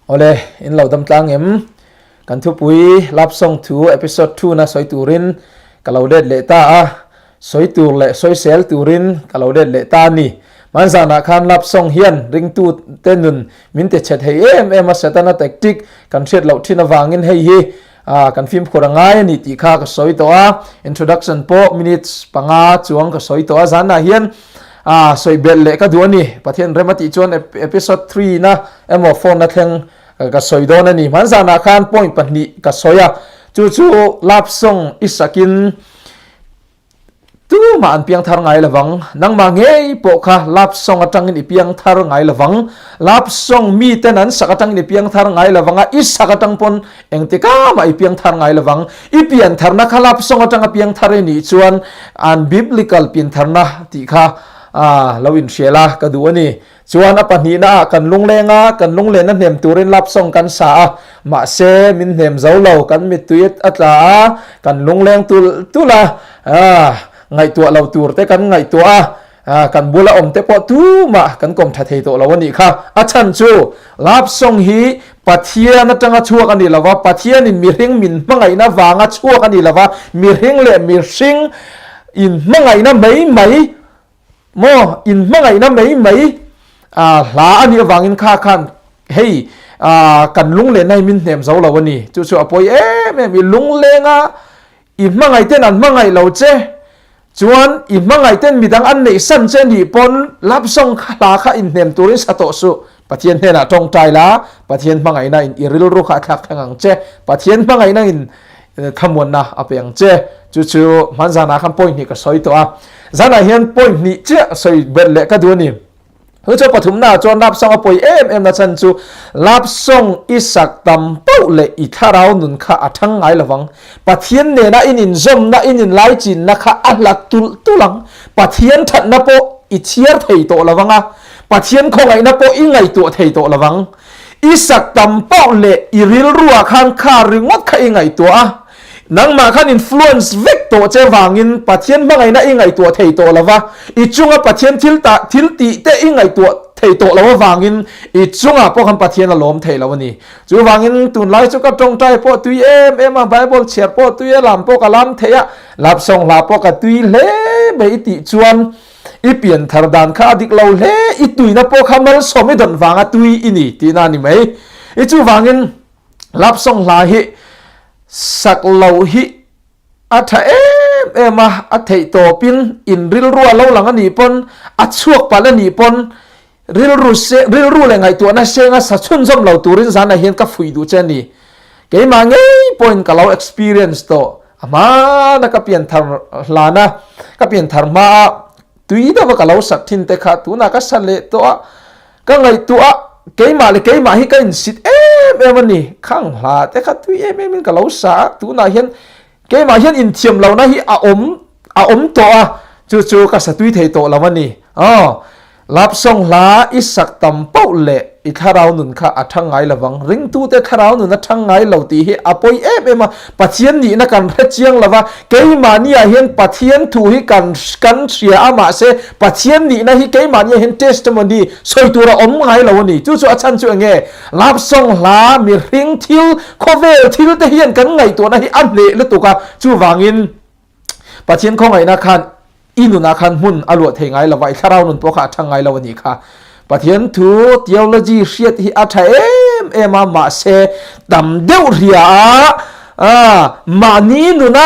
Awle, in lo dam tlang em? Kan thupui Love Song thu episode 2 na sawi turin ka lo let leh ta a, sawi tur leh sawisel turin ka lo let leh ta a ni. Hmanzanah khan Love Song hian ringtu te nun min ti chhe thei em em a, Setana tactic kan hriat loh thin avangin hei hi kan fimkhur a ngai a ni tih kha ka sawi tawh a, introduction pawh minutes panga chuang ka sawi tawh a, zanah hian sawi belh leh ka duh a ni. Pathian rem a tih chuan episode 3 na emaw 4 na thleng ka sawi dawn a ni. Hmanzanah khan point pahnih ka sawi a, chu chu love song i sakin tumah an piang thar ngai lovang, nangmah ngei pawh kha love song atangin i piang thar ngai lovang, love song miten an sak atangin i piang thar ngai lovang a, i sak atang pawn engtika mah i piang thar ngai lovang. I pian tharna kha love song atanga piang thar i nih chuan an biblical pian tharna tih kha lo inhrial a ka duh a ni. Chuan a pahnihna ah kan lungleng a, kan lunglen a hnem turin lap song kan sa a, mahse min hnem zo lo, kan mittui a tla a, kan lungleng tulh tulh a, aah ngaihtuah lo tur te kan ngaihtuah a, aah kan bula awm te pawh tumah kan kawm tha thei tawh lo a nih kha. A chhan chu lap song hi Pathian atanga chhuak a ni lo va, Pathianin mihring min hmangaihna vanga chhuak a ni lo va, mihring leh mihring inhmangaihna mai mai, Maw in hmangaihna mai mai hla a nih avangin kha khan hei kan lunglenna hi min hnem zo lo a ni. Chu chu a pawi em em. I lunglenga i hmangaihten an hmangaih lo che chuan i hmangaihten midang an neih san che nih pawn love song kha hla kha inhnem turin sa tawh suh. Pathian hnenah tawngtai la, Pathian hmangaihna in i rilru kha a thlak thleng ang che. Pathian hmangaihna in thamuanna a pe ang che. Chu chu hman zanah khan point hnih ka sawi tawh a. Zanah hian point hnih chiah sawi belh leh ka duh a ni. Chu chu pathumna ah chuan lap song a pawi em em na chhan chu lap song i sak tam pauh leh i thlarau nun kha a thang ngai lovang. Pathian nena in inzawmna, in inlaichinna kha a hlat tulh tulh ang. Pathian thatna pawh i chhiar thei tawh lovang a. Pathian khawngaihna pawh i ngaihtuah thei tawh lovang. I sak tam pauh leh i rilruah khan kha ringawt kha i ngaihtuah a, nangmah khan influence vek tawh che vangin Pathian hmangaihna i ngaihtuah thei tawh lova, i chunga Pathian thil tah thil tih te i ngaihtuah thei tawh lo avangin i chungah pawh khan Pathian a lawm thei lo a ni. Chuvangin tunlai chu ka tawngtai pawh tui em em a, Bible chhiar pawh tui a, lam pawh ka lam thei a, lapsawng hla pawh ka tui hle mai i tih chuan, I pian thar dan kha a dik lo hle, i tuina pawh kha malsawm i dawn vanga tui i ni tihna a ni mai. I chuvangin Lapsawng hla hi sak loh hi a tha em em a, a theih tawpin in rilrua lo lang a nih pawn, a chhuak palh a nih pawn rilru se rilru leh ngaihtuahna senga sa chhunzawm lo turin zanah hian ka fuih duh che a ni. Keimah ngei pawhin ka lo experience tawh. A hmana ka pian thar hlana ka pian thar hmaa tui deuha ka lo sak thin te kha tunah ka sa leh tawh a, ka ngaihtuah a keimah leh keimah hi ka insit em em a ni. Khang hla te kha tui em em in ka lo sa a, tunah hian keimah hian inthiam lohna hi a awm a awm tawh a, chu chu ka sa tui thei tawh lo a ni. Aw. Lapsawng hla i sak tam pauh leh i thlarau nun kha a thang ngai lovang. Ringtute thlarau nun a thang ngai lo tih hi a pawi em em a. Pathian nihna kan hre chiang lova, keimahniah hian Pathian thu hi kan kan hria a, mahse Pathian nihna hi keimahniah hian testimony sawi tur a awm ngai lo a ni. Chu chu a chhan chu eng nge? Lapsawng hla mihring thil, khawvel thil te hian kan ngaihtuahna hi a hneh lutuk a, chuvangin Pathian khawngaihna khan i nunah khan hmun a luah thei ngai lova, i thlarau nun pawh kha a thang ngai lo a nih kha. Pathian thu theology hriat hi a tha em em a, mahse tam deuh hria a, mahni nuna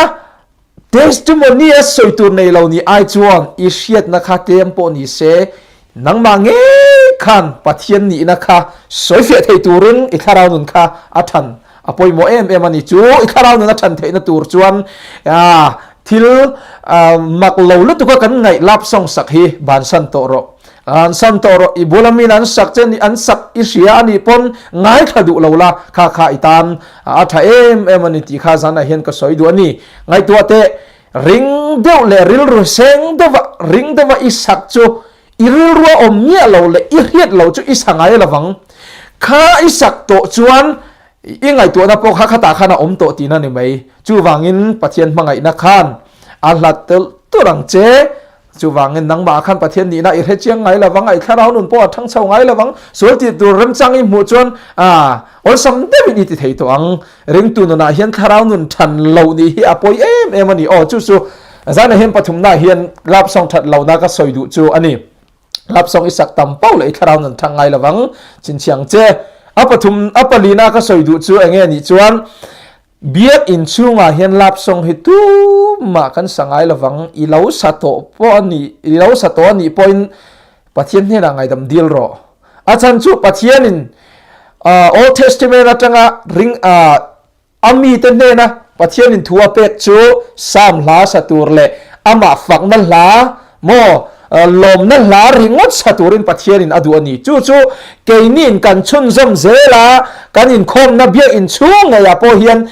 testimony a sawi tur nei lo ni ai chuan i hriatna kha tlem pawh ni se, nangmah ngei khan Pathian nihna kha sawifiah thei turin i thlarau nun kha a than a pawimawh em em a ni. Chu i thlarau nun a than theihna tur chuan thil mak lo lutuka kan ngaih lap sawng sak hi bansan tawh rawh. Bansan tawh rawh, i bula min an sak che ni an sak i hria a nih pawn ngaithla duh lo la, kha kha i tan a tha em em a ni tih kha zanah hian ka sawi duh a ni. Ngaihtuah teh, ring deuh leh rilru seng deuha ring deuha i sak chu i rilrua awm miah lo leh i hriat lo chu i sa ngai lovang. Kha i sak tawh chuan I ngaihtuahna pawh kha khatah khan a awm tawh tihna ni mai. Chuvangin Pathian hmangaihna khan a hlat telh tulh ang che. Chuvangin nangmah khan Pathian nihna i hre chiang ngai lovang a, i thlarau nun pawh a thang chho ngai lovang. Sual tih tur remchang i hmuh chuan awlsam deuhin i ti thei tawh ang. Ringtu nunah hian thlarau nun than loh nih hi a pawi em em a ni. Aw chu chu zanah hian pathumnaah hian love song that lohna ka sawi duh chu a ni. Love song i sak tam pauh leh i thlarau nun thang ngai lovang chhinchhiang che. A pathum a palina ka sawi duh chu enge nih chuan Biak in chhungah hian love song hi tumah kan sa ngai lovang, i lo sa tawh pawh a nih, i lo sa tawh a nih pawhin Pathian hnenah ngaidam dil rawh. A chhan chu Pathianin Old Testament atanga ring a mite hnena Pathianin thu a pek chu Psalm hla sa tur leh amah fakna hla Maw, lawmna hla ringawt sa turin Pathianin a duh a ni. Chu chu keiniin kan chhunzawm zel a, kan inkhawmna biakinn chhung ngeiah pawh hian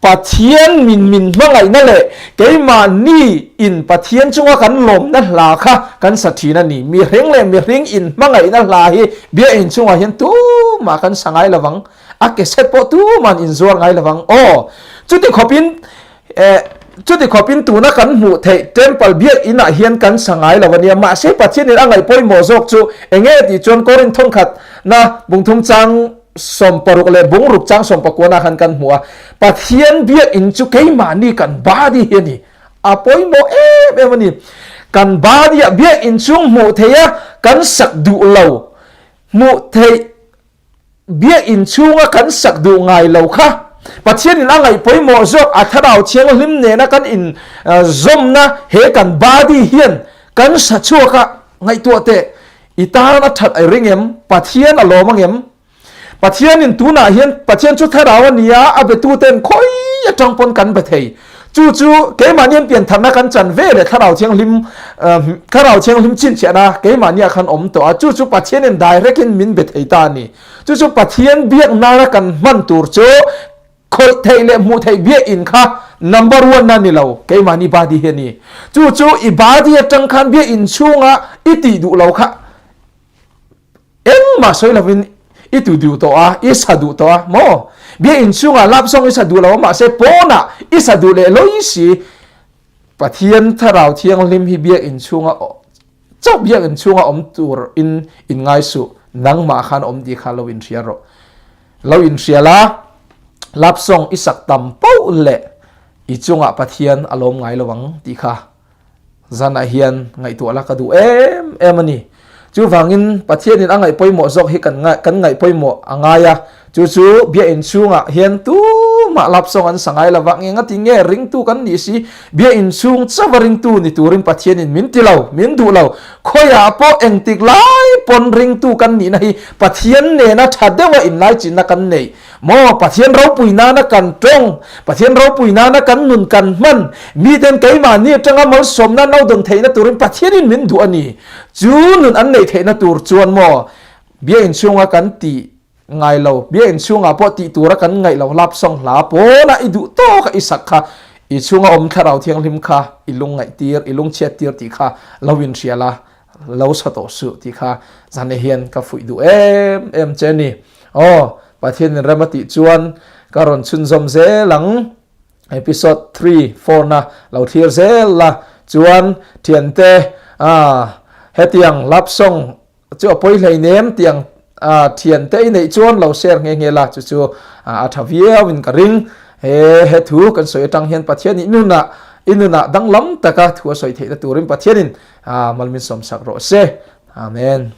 Pathian min min hmangaihna leh keimahni in Pathian chunga kan lawmna hla kha kan sa thin a ni. Mihring leh mihring inhmangaihna hla hi biakinn chungah hian tumah kan sa ngai lovang, a ke set pawh tuma'n inzuar ngai lovang. Aw, chuti khawpin Chuti khawpin tuna kan hmuh theih Temple biak inah hian kan sa ngai lo a nia. Mahse Pathianin a ngaih pawimawh zawk chu enge tih chuan Korinth thawnkhat na bungthum chang 16 leh bungruk chang 19 khan kan hmu a. Pathian biak in chu keimahni kan body hi a ni. A pawimawh em em a ni. Kan body ah biak in chung hmuh theih a kan sak duh lo hmuh theih Biakinn chhunga kan sak duh ngai lo kha Pathianin a ngaih pawimawh zawk a Thlarau Thianghlim nena kan in zawmna he kan body hian kan sa chhuak a, ngaihtuah teh, i tan a that ai ring em? Pathian a lawm angem? Pathianin tunah hian Pathian chu Thlarau a ni a, a betuten khawi atang pawn kan be thei. Chu chu keimahnian piantharna kan chan ve leh Thlarau Thianghlim Thlarau Thianghlim chhinchhiahna keimahniah khan awm tawh a, chu chu Pathianin direct in min be thei ta a ni. Chu chu Pathian biak nana kan hman tur chu khawih theih leh hmuh theih biakinn kha number one a ni lo, keimahni body hi a ni. Chu chu i body atang khan biakinn chhunga i tih duh lo kha Engmah sawi lovin i tu duh tawh a, i sa duh tawh a maw? Biakinn chhungah lap zawng i sa duh lo a, mahse pawnah i sa duh leh lawi si. Pathian Thlarau Thianghlim hi biakinn chhunga chauh biakinn chhunga awm tur in in ngai suh, nangmah khan awm tih kha lo inhria rawh. Lo inhria la, lap sawng i sak tam poh leh i chungah Pathian a lawm ngai lo ang tih kha. Zanah hian ngaihtuah la ka duh em em a ni. Chuvangin Pathianin a ngaih pawimawh zawk hi kan kan ngaih pawimawh a ngai a. Chu chu biakinn chhungah hian tumah lapsawng an sa ngai lo va, nge ngati nge ringtu kan nih si, biakinn chhung chauha ringtu ni turin Pathianin min ti lo, min duh lo. Khawiah pawh engtik lai pawn ringtu kan nihna hi Pathian nena tha deuha inlaichinna kan neih. Maw Pathian ropui nana kan tawng, Pathian ropui nana kan nun kan hman, miten keimahni atanga malsawmna no dawn theihna turin Pathianin min duh a ni. Chu nun an neih theihna tur chuan maw Biakinn chhunga kan tih ngai lo, Biakinn chhungah pawh tih tura kan ngaih lo lap sawng hla pawna i duh tawka i sak kha i chhunga awm thlarau thianghlim kha i lungngaihtir, i lungchhiattir tih kha lo inhria la, lo sa tawh suh tih kha zane hian ka fuih duh em em che a ni. Aw, Pathianin rem a tih chuan ka rawn chhunzawm zel ang. Episode 3, 4 na lo thlir zel la chuan thiante ah hetiang love song chu a pawi hleinem tiang thiante i neih chuan lo share nghe nghe la chu chu a tha viau in ka ring. He he thu kan sawi atang hian Pathian i nunah i nunah danglam taka thu a sawi theihna turin Pathianin malmin sawmsak rawh se. Amen.